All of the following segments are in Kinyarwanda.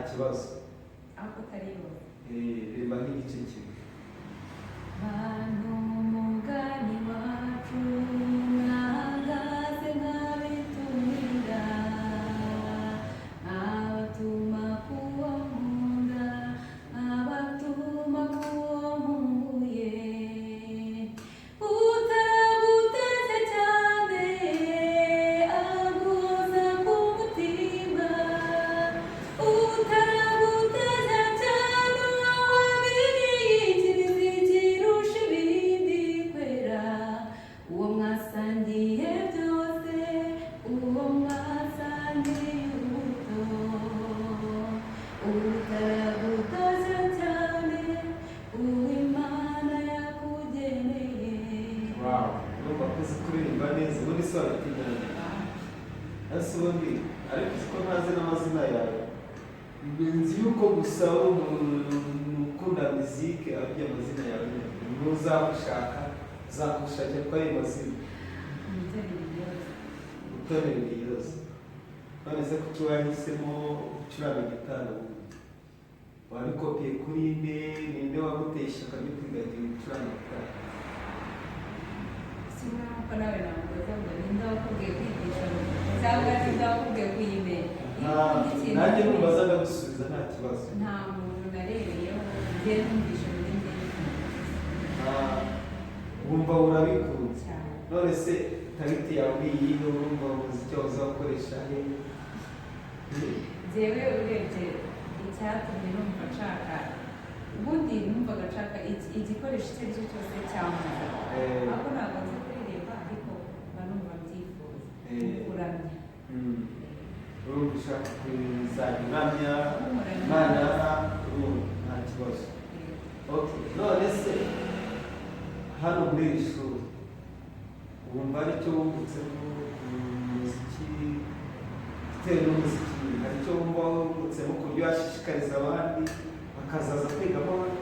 Kibazo. Ariko atari yose. Ririmba nk'igice kimwe. Bantu mugani wacu mwahagaze nk'abitumira, abatuma kuwo nkunda, abatuma kuwo nkumbuye, utaraguteze cyane aguhoza ku mutima, utaraguteze cyane wabiriye ikirizi kirusha ibindi kwera, uwo mwasangiye byose, uwo mwasangiye ubuto, utaragutaza cyane uw'Imana yakugeneye. Wow, urumva ko uzi kuririmba neza. Ubundi se wabitinyanya ese ubundi? Ariko uzi ko ntazi n'amazina yawe? Nzi yuko gusa uri umuntu ukunda muzike, arya amazina yawe ntuzagushaka, uzagushakira ko ayo mazina. Umutoni Liliose. Mutoni Liliose. None se kuki wahisemo gucuranga gitari? Ubundi wabikopiye kuri nde? Ninde waguteye ishyaka ryo kwiga gucuranga gitari? Kimwe nk'uko nawe namubaza ngo ninde wakubwiye kwigisha cyangwa ninde wakubwiye kuyimenya. Iyo ukunda ikintu Nanjye numbaza ndagusubiza, nta kibazo. Nta muntu narebeyeho, njye numvishe muri njye. Ah, wumva urabikunze? Cyane. None se target yawe ni iyihe? Urumva umuziki wawe uzakoresha he? Njyewe urebye icyatumye numva nshaka, ubundi numvaga nshaka igikoresho icyo ari cyo cyose cya muzika, ariko ntabwo nzi kuririmba, ariko mba numva mbyifuza kuramya. Urumva ushaka kuzajya uramya? Umuramya. Imana, urumva nta kibazo. Okay, none se hano muri iri shuri wumva ari cyo wungutsemo mu muziki? Bitewe n'umuziki, hari icyo wumva wungutsemo ku buryo washishikariza abandi bakazaza kwigamo hano?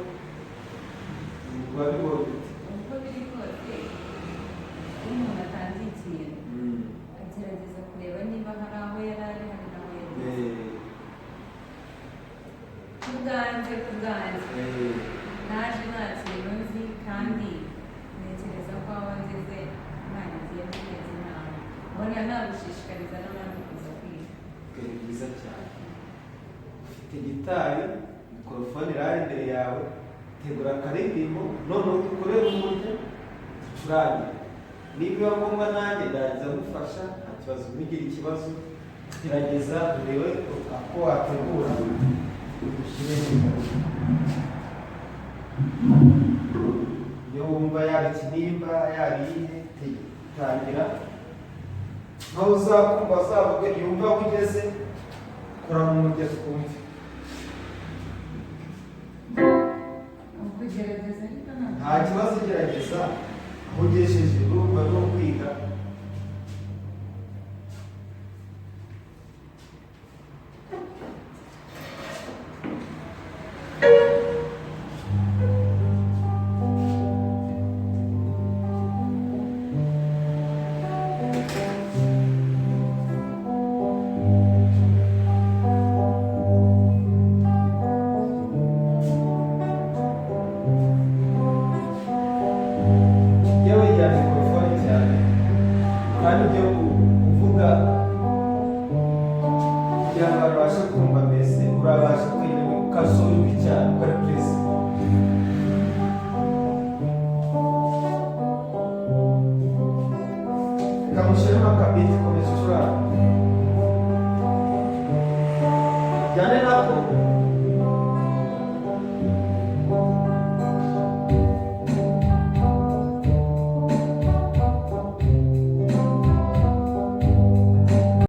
Wabibonye ute? Uko biri kose, iyo umuntu atangiye ikintu agerageza kureba niba hari aho yari ari, hari n'aho yageze. Ku bwanjye, naje nta kintu nzi, kandi ntekereza ko aho ngeze Imana igiye guteza intambwe, mbona nagushishikariza n'abandi kuza kwiga. Ni byiza cyane. Ufite gitari, mikorofone irahari imbere yawe, tegura akaririmbo noneho dukorere uburyo ducurange. Niba biba ngombwa nanjye ndaza gufasha, nta kibazo. Ntugire ikibazo, gerageza urebe uko wategura udushyire. Iyo wumva yaba ikinimba, yaba iyihe, tangira nkaho uzakumva uzavuge yumva aho ugeze. Kora mu mujyi twumve. Kugerageza ariko ntabwo Nta kibazo, gerageza aho ugejeje, urumva no kwiga. Yewe, gira mikorofone cyane, kandi ibyo uvuga kugira ngo abantu babashe kumva, mbese urabasha kwirinda ukazura ijwi cyane ukora puresi. Reka mushyiremo akabiti, komeza ucuranga, jyane nako.